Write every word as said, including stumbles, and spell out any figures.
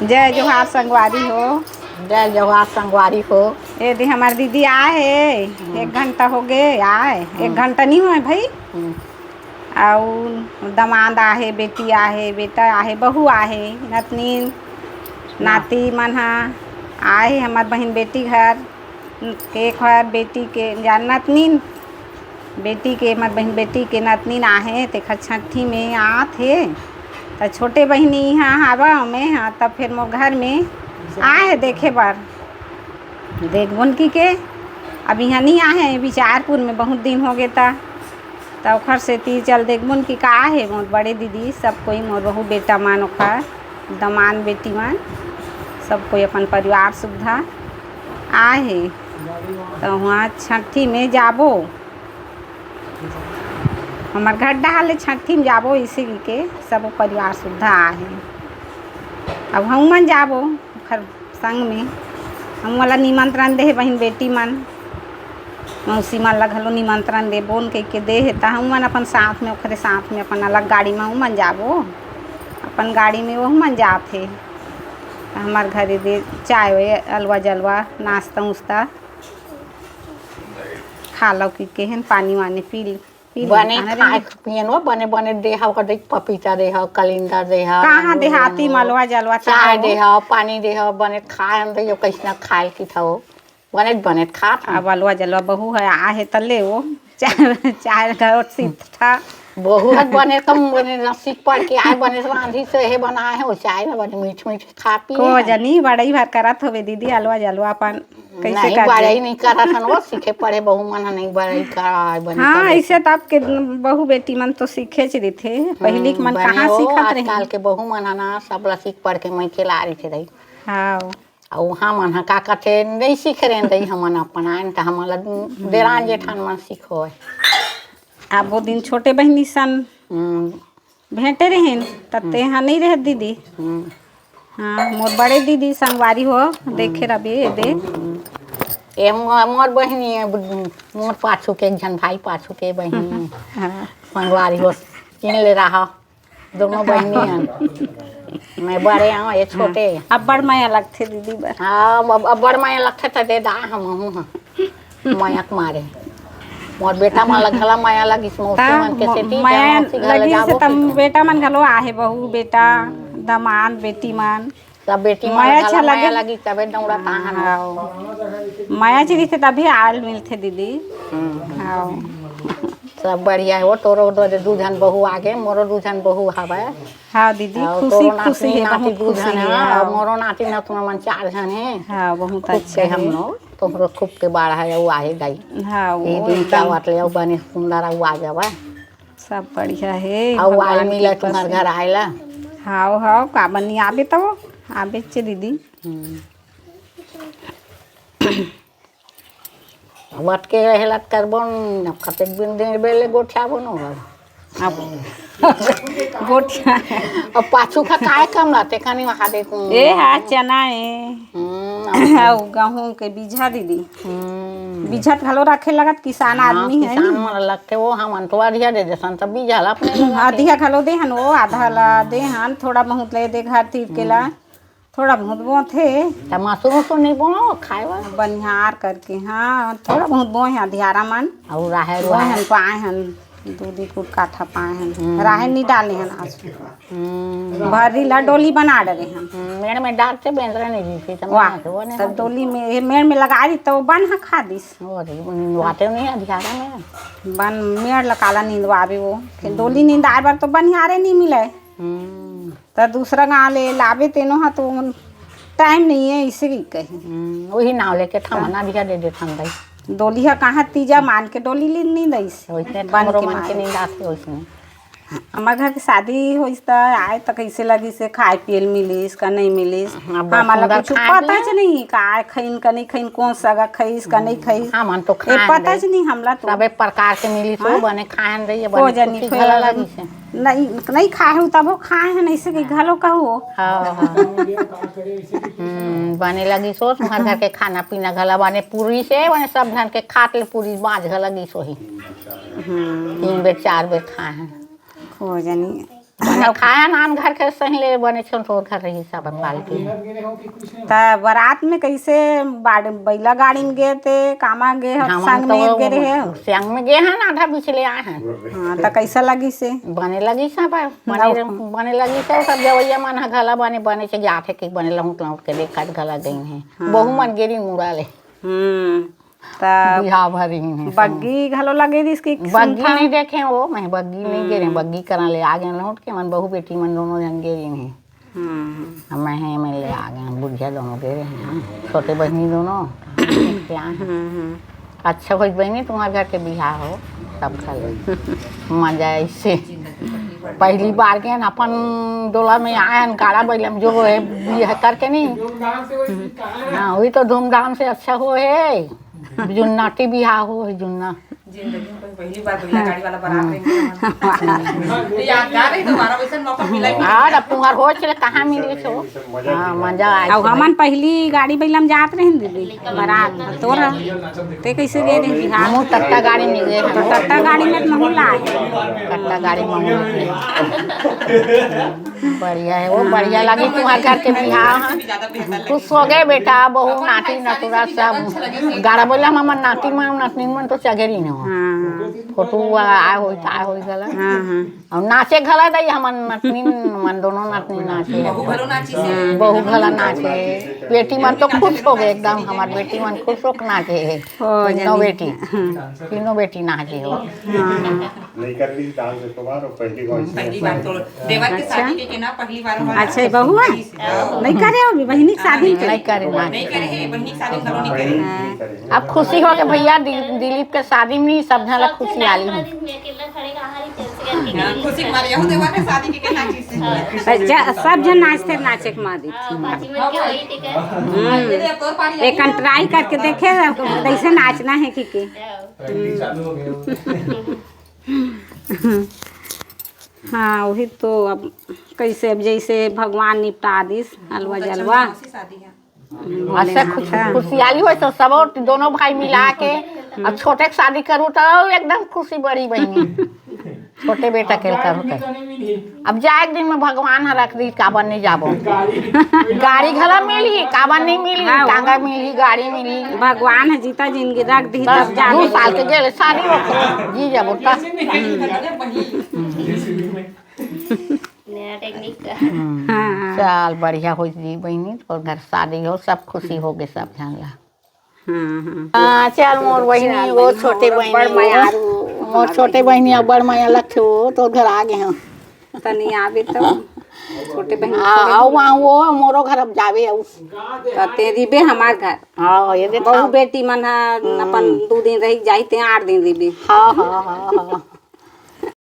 जय जोहार संगवारी हो। जय जोहार संगवारी हो। ये दे हमार दीदी आए हे, एक घंटा हो गए आए, एक घंटा नहीं हुए भाई। हम्म। अउ दमांद आहे, बेटी आहे, बेटा आहे, बहू आहे, नतनीन, नाती मन ह आए हे हमार बहिन बेटी घर। एक हर बेटी के, या नतनीन, बेटी के, हमार बहिन बेटी के नतनीन आहे, तेखर छठी में आत हे। त छोटे बहिनी इहाँ हावव, में ह, तब फिर मोर घर में आहे देखे बर। देखबोन की के, अब इहाँ नहीं आहे, बिचारपुर में बहुत दिन हो गे त, त ओखर सेती चल देखबोन कि का हे मोर बड़े दीदी, सब कोई मोर बहू बेटा मन, ओखर दमान बेटी मन, सब कोई अपन परिवार सुविधा आहे। त वहाँ छठी में जाबो, हमर घर डहार ले छठी में जाबो, इसे के सब परिवार सुविधा आहे। अब हम मन जाबो ओखर संग में, हम वाला निमंत्रण दे हे बहिन बेटी मन, मौसी मन ला घलो निमंत्रण देबोन कहिके दे हे, त हम मन अपन साथ में, ओखरे साथ में अपन अलग गाड़ी में हम मन जाबो, अपन गाड़ी में वो मन जात हे। त हमार घरे दे चाय वाय, अलवा जलवा, नाश्ता उस्ता खा लव कि केहन, पानी वानी पी ल-, पी ल-, बने खाना खाए देना। पिए न वो, बने बने दे हव, कदे पपीता दे हव, कलिंदर दे हव, कहाँ आलू दे देहाती हव, मलवा जलवा चाय चाहो। दे हव, पानी दे हव, बने खाए न दे, कइसना खाए ल किथव, बने बने खात हव। अब अलवा जलवा बहू है, आहे त ले वो, चाय, चाय का सीठा। बहू है बने कम, बने न सीख पढ़ के आए, बने रांधी से हे बनाए हो, चाय न बने मीठ मीठ खा पी को ले। जनी बड़ई भर करत होवे दीदी, अलवा जलवा अपन कैसे नहीं, कर बड़ई दे? नहीं करत हन वो, सीखे पढ़े बहू मन ह नहीं बड़ई कराय, बने हाँ, करे। ऐसे तो आपके बहू बेटी मन तो सीखे च रहिथे, पहली के मन बने कहाँ वो, सीखत रही? आजकल के बहू मन ह ना, सब ला सीख पढ़ के मइके ला रहिथे दाई। हाँ। अउ उहाँ मन ह का कथे, नहीं सीखे रहे दाई, हमन अपन आयन त हमन ला देरान जेठान मन सिखोय। अब वो दिन छोटे बहिनी सन हम्म। भेंटे रहेन, त तेहा नहीं रहे दीदी। हम्म। हाँ, मोर बड़े दीदी संगवारी हो, देखे रबे, ये दे। हम्म। ये मो-, मोर बहिनी है, बु-, मोर पाछू के एक झन भाई पाछू के बहिनी। हाँ। संगवारी हो, चिन ले रहा, दोनों बहिनी हन। मैं बड़े हूँ, ये छोटे। हाँ, अब्बड़ मया लगथे दीदी बर। हाँ, अब, अब्बड़ मया लगथे त दे दा हम हूँ, हाँ। मया के मारे। मोर बेटा मन ला घला मया लगिस, मौसी ता मन के म-, सेती, मया मौसी घर ले लगिस जाबो से तम कहिके। बेटा मन घलो आहे, बहू, बेटा, दमांद, बेटी मन। सब बेटी मन मया घला अच्छा मया लगे। लगिस, तबे दौड़त आहन। हाँ। मया च रहिथे तभी आल मिलथे दीदी। हम्म। हाँ। सब बढ़िया है, वो तोरो दो, दू झन बहू आगे, मोरो दू झन बहू हवय। हाँ दीदी, अउ खुशी, तोरो खुशी नातनी, है, नाती बहुत दू खुशी झन है, है, अउ हाँ। मोरो नाती नतुन मन चार झन है। हाँ, बहुत खूब अच्छा के हम है। लोग, तोहरो खूब के बाढ़ है, अउ आहे दाई। हाँ, ये वो दिन एकदम चावत ले, अउ बने सुंदर, अउ आ जावा। सब बढ़िया है, अउ भगवान आए मिला की तुम्हार कृपा से। घर आएला। हाँ, हाँ, का बनी आबे तो, आबे चे दीदी। हम्म। अब अटके रहेला त करबो न, अब कतेक दिन, दिन बेले गोठियाबो न होगा। अब गोठिया। अब पाछू का काय कम रहते, खानी वहाँ दे तू। ए हा चना ए। हम्म, अउ गहूं के बीजा दीदी। हम्म। बीजा त घलो रखे लगत, किसान हाँ, आदमी है किसान नी। मन लगते वो, हमन तो अधिया दे देसन, तब बीजा ला अपने लगाते। अधिया घलो देहन, वो आधा ला देहन, थोड़ा बहुत ले दे घर तीर के ला। हम्म। थोड़ा बहुत बोथे। त मसूर उसुर नहीं बोनो खाए बर? बनिहार करके, हाँ, थोड़ा बहुत बोए हैं अधियारा मन। अउ राहेर बोए वाहेर? हन, पाए हन, दू दी कुल काठा पाए हन। हम्म। राहेर नहीं डाले हन आज। हम्म। भर्री ला डोली बना डरे हन। हम्म, मेड़ में डालते बेंदरा नहीं दी थी, तो वाह, मैं तो वो नहीं तब खाती। डोली में, ये मेड़ में लगा दी तो बन हा खा दिस। वो रे, निंदवाते नहीं अधियारा में। बन मेड़ ला काला निंदवावे वो, फिर डोली निंदाए बर तो बनिहारे नहीं मिले। हम्म। त दूसरा गाँव ले लाबे तेनो ह तो टाइम नहीं है, इसे भी कही। हम्म, वही नाव लेके थमन अधिया दे देथन दाई। डोली ह कहाँ तीजा मान के डोली ले नहीं दईस। वैसे बन हमरो के मन के मारे। नहीं जात है वैसने। हमर घर के शादी होइस त आए त कैसे लगिस से खाए पिए ल मिलिस का नहीं मिलिस। हाँ, बहुत हमला सुंदर कुछ खाए पता पिए। च नहीं का खइन का नहीं खइन, कौन सगा खइस का नहीं खइस। हमन तो ये खाए पता रही। च नहीं हमला तो। सबे प्रकार के मिलिस हो, हाँ? बने खाए रही, को बने जनी खुशी खोए घला लगिस। लगिस है। नहीं, नहीं खाए हूँ, तभो खाए हैं, नहीं से कि घलो कहू। हाँ, हाँ। हम्म, बने लगी सोच, तुम्हार घर के खाना पीना घला बने पूरी से, बने सब धन के खात ले पूरी बाँझ घला लगी सोही। हम्म। तीन बेर, चार बेर खाए हैं। हो जानी। बने खाए नान घर के सही ले बने छन तोर घर रही सब पाल के। त बरात में कैसे बाड़-, बैला गाड़ी में गे ते, कामा गे, हर हमन संग में तो गे रहे हो? संग में गे हन, आधा बिचले आए हन। हाँ, त कैसा लगी से? बने लगी सब, बने, बने लगी सब, सब जवैया मन ह घला बने, बने से जात है कि बने लहुट लहुट के देखत घला गई है। हाँ। बहू मन गेरी मुड़ा ले। हम्म। त बिहाव भर रही है। बग्गी घलो लगे दिस कि बग्गी सुनता? नहीं देखे वो, मैं बग्गी नहीं गे रहे, हम्म। बग्गी करा ले आ गए लहुट के, मन बहू बेटी मन दोनों जन गे रही है। हम्म। अब मैं है, मैं ले आ गए, बुढ़िया दोनों गे रहे हैं, छोटे बहनी दोनों, क्या है? हम्म, हम्म। अच्छा होई बहनी, तुम्हारे घर के बिहाव हो, सब खा ले। मजा ऐसे। पहली बार के न अपन डोला में आए न, गाड़ा बैला में जो है, बियाह करके नहीं। हाँ, वही तो धूमधाम से अच्छा हो है। जुन्नाटी बिहाव हो है, जुन्ना। जिंदगी में पहली बार बैला गाड़ी वाला बारात में गए हम। तो यादगार है तुम्हारा, वैसन मौका मिला ही नहीं। और अब तुम्हार हो चले, कहाँ मिले छो? हाँ, मजा आए अब छे हमन भाई। पहली गाड़ी बैला में जात रहे दीदी, बारात तोरा। ते कैसे गए रहे बिहार? हमहू टट्टा गाड़ी में गए तो हन। टट्टा गाड़ी में तो महू ला आए। टट्टा गाड़ी में महू ला आए। बढ़िया है वो, बढ़िया लगी तुम्हार घर के बिहाव, हाँ। खुश हो गए बेटा, बहू, नाती, नतुरा सब। गाड़ा बैला में हमर नाती मन, नतनी मन तो चघेरी न हो। हाँ, हाँ। फोटो हुआ, आए होई, आए होई गला। हाँ, हाँ। और नाचे घला दई, हमन नतनी मन, दोनों नतनी नाचे। बहू घलो नाचिस हे। बहू घला नाचे। बेटी मन तो खुश हो गए एकदम, हमार बेटी मन खुश होके नाचे है। हो, तीनों जानी। बेटी, हाँ। तीनों बेटी नाचे हो। हाँ, हाँ। नहीं कर ली डांस एक बार, और पहली बार इसने पहली बार तो देवर के अच्छा। शादी के, के ना पहली बार हमारा अच्छा, ये बहू है? नहीं करे हो अभी, बहिनी के शादी में नहीं करे। करे ना। नहीं करे है, बहिनी के शादी में घलो नहीं करे। हाँ। अब खुशी हो के भैया दि-, दिलीप के शादी में नहीं, सब झन ला खुशी आली है। हाँ, खुशी के मारे यहू देवर के शादी के, के नाचिस हे। अच्छा, सब झन नाचते, नाचे के मारी। हम्म। एक ट्राई करके देखे कैसे नाचना है कि के। हाँ, वही तो। अब कैसे, अब जैसे भगवान निपटा दिस हलवा जलवा। अच्छा, खुश-, खुशियाली हो तो सब दोनों भाई मिला के अब छोटे के शादी करू तो एकदम खुशी बड़ी बहिनी। छोटे बेटा के करू तो। अब जाए के दिन में भगवान ह रख दी, काबर नहीं जाबो। गाड़ी घला मिली, काबर नहीं मिली, हाँ, टांगा मिली, गाड़ी मिली। भगवान ह जीता जिंदगी रख दी, बस तब जाबो। दू साल के गेले शादी हो, जी जाबो तब। नया टेक्निक का। हम्म। हाँ, हाँ। चल, बढ़िया हो जी बहिनी, तोर घर शादी हो, सब खुशी हो गए सब झन ला। हाँ, हाँ। हाँ, चल मोर बहिनी, चल वो बहिनी, छोटे मोर बहिनी, बड़ वो, मयारू। मोर छोटे बहिनी अब बड़ मया लगथे, वो तोर घर आ गए हो। तनी आवे तो छोटे बहिनी हाँ, छोटे आओ वहाँ वो मोरो घर अब जावे आऊ। तो ते रिबे हमार घर। हाँ, ये देख बहू आओ। बेटी मन ह अपन दू दिन रही जाई, ते आठ दिन रिबे। हाँ, हाँ, हाँ, हाँ।